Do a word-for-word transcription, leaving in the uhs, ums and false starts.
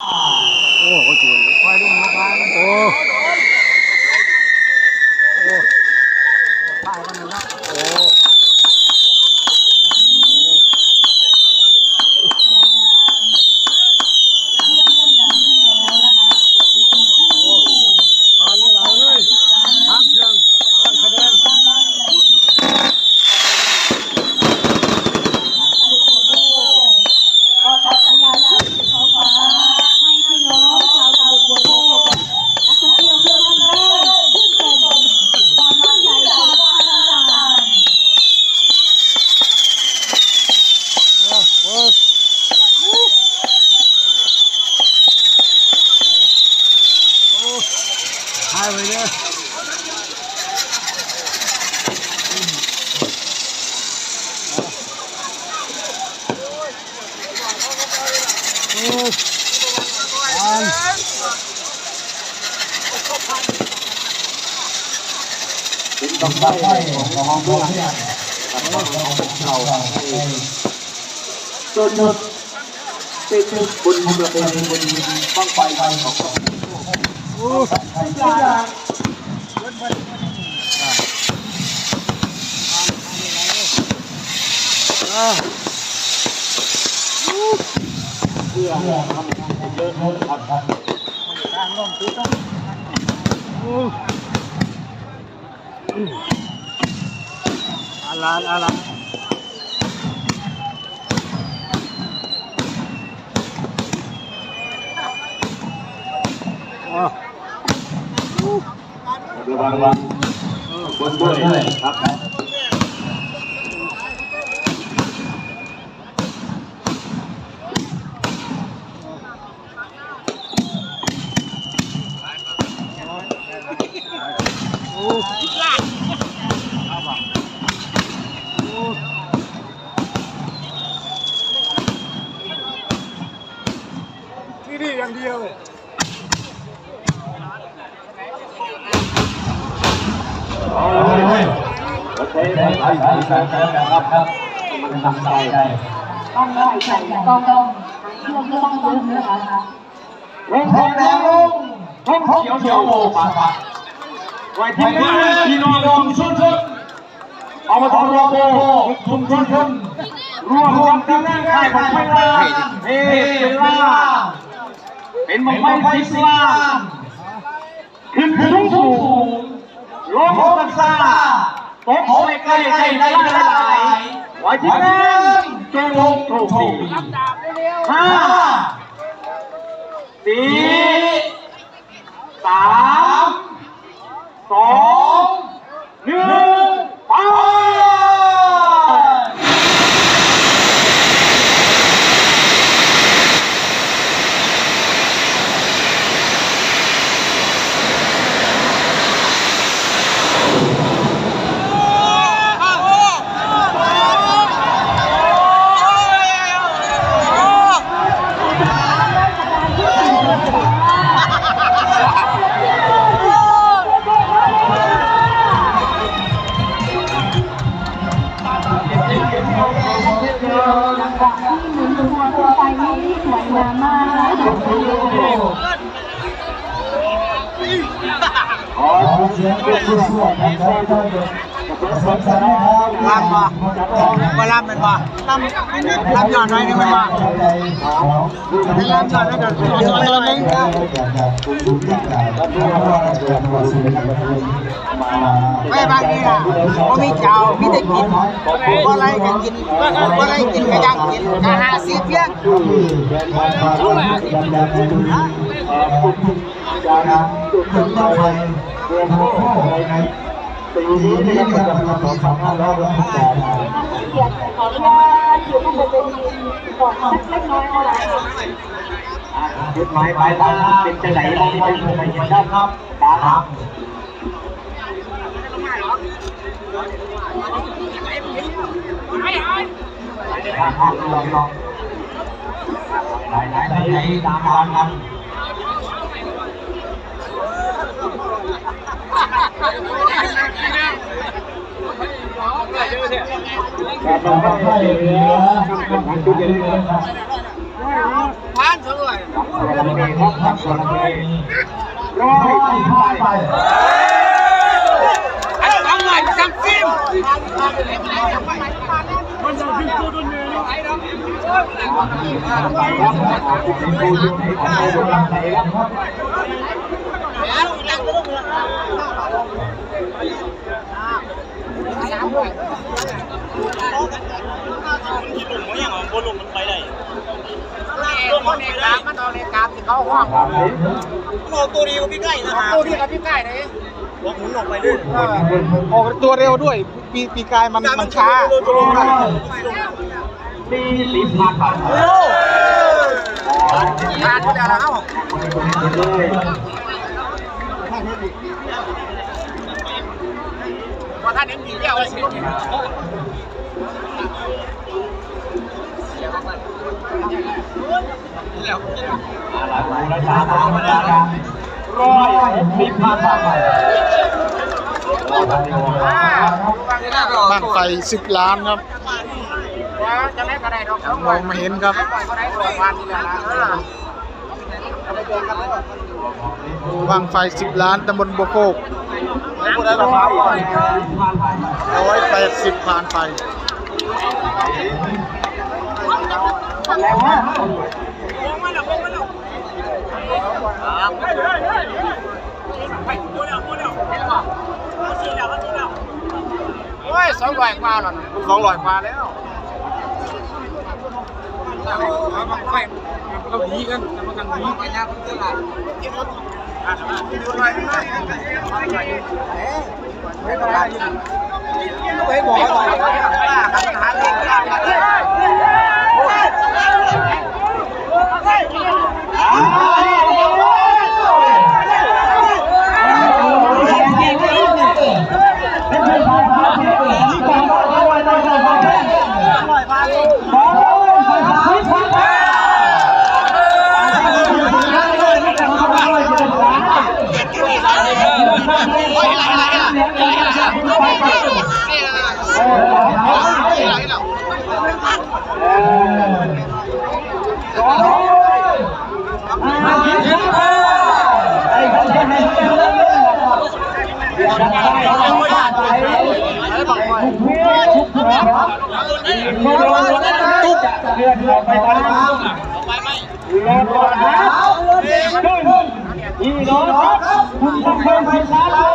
โอ้โห โอ้ โอ้ โอ้ ผ่านไปหลายเลย ทางเชื่อง ทางคะแนน ขอจักรยานขึ้นเขาฟ้าให้พี่น้องชาวตำบลบัวโพกนักท่องเที่ยวทุกท่านได้ชื่นชมความยิ่งใหญ่ความอลังการ เอาเว้ย โอ้ หายไปเลย โอ้ เป็นบั้งไฟของเพื่อน ครับ ของเก่า ต้น เป็นบุญประเพณีบุญบั้งไฟของ โอ้ อ่า เพื่อทำให้เยอะครับ โอ้ อาลานอาลาน อ๋อ ระวัง เออ บนด้วยครับ โอ้ ที่นี่อย่างเดียว โอ้ย โอเค ครับ ครับ ครับ มันตั้งใจ ต้องไหว้ใจ ต้อง ต้อง เรื่องก็ต้องเยอะนะคะ วงแดงลง วงเขียวโบกปาก ไว้ที่นี่ พี่น้องชุมชน อบต บัวโพก ชุมชน ร่วมกับทีมงานค่ายบั้งไฟล้าน เทพเวลา เป็นบั้งไฟสิบล้าน ขึ้นสูงสูง ลงซาซา ตกใกล้ใกล้ใกล้หลายๆ ไว้ที่นั่น จงโชคดี ห้า สี่ สาม สอง หนึ่ง ไป หลังจากที่หมุนตัวไปนี่สวยงามมากนะคะ ขอเสียงปรบมือสวัสดีครับ ลำบ่ บ่ลำแม่นบ่ ลำ ลำหย่อนหน่อยหนึ่งแม่นบ่ ลำหย่อนหน่อยหนึ่ง ไปบางทีน่ะ บ่มีเจ้า มีแต่กิน บ่ไล่ก็กิน บ่ไล่กินก็ย่างกิน ก็ห้าสิบเพียง จากจุดบั้งไฟโพกในปีนี้นะครับ ประจำปีสองพันห้าร้อยหกสิบแปด ขออนุญาตอยู่ข้างบนเวทีก่อนสักเล็กน้อยนะคะ จุดหมายปลายทางเป็นจังไหน เราไปดูไปเห็นด้านนอกครับ หลายๆท่านไหนตามมากัน ผ่านสวย ร้อยสิบห้าไป เอาตัวเดียวกับพี่ไก่นะครับ ตัวเดียวกับพี่ไก่เลย บอกหมุนออกไปเรื่อย เออ ออกตัวเร็วด้วย ปีปีกายมันมันช้า สี่สิบห้าไป ผ่านไปแล้ว ว่าท่านนี้มีเดียวสิ ร้อยสิบห้าไป บั้งไฟสิบล้านครับ จะไม่กระไดดอก มองมาเห็นครับ กระไดดอกวันนี่แหละ บั้งไฟสิบล้านตำบลบัวโคกร้อยแปดสิบผ่านไป โอ้ยสองร้อยกว่าแล้ว สองร้อยกว่าแล้ว เราหนีกันทำกันหนีไปนะเพื่อนหลาน เดือดไปตาม อีกรอบคุณต้องเพิ่มสิบล้าน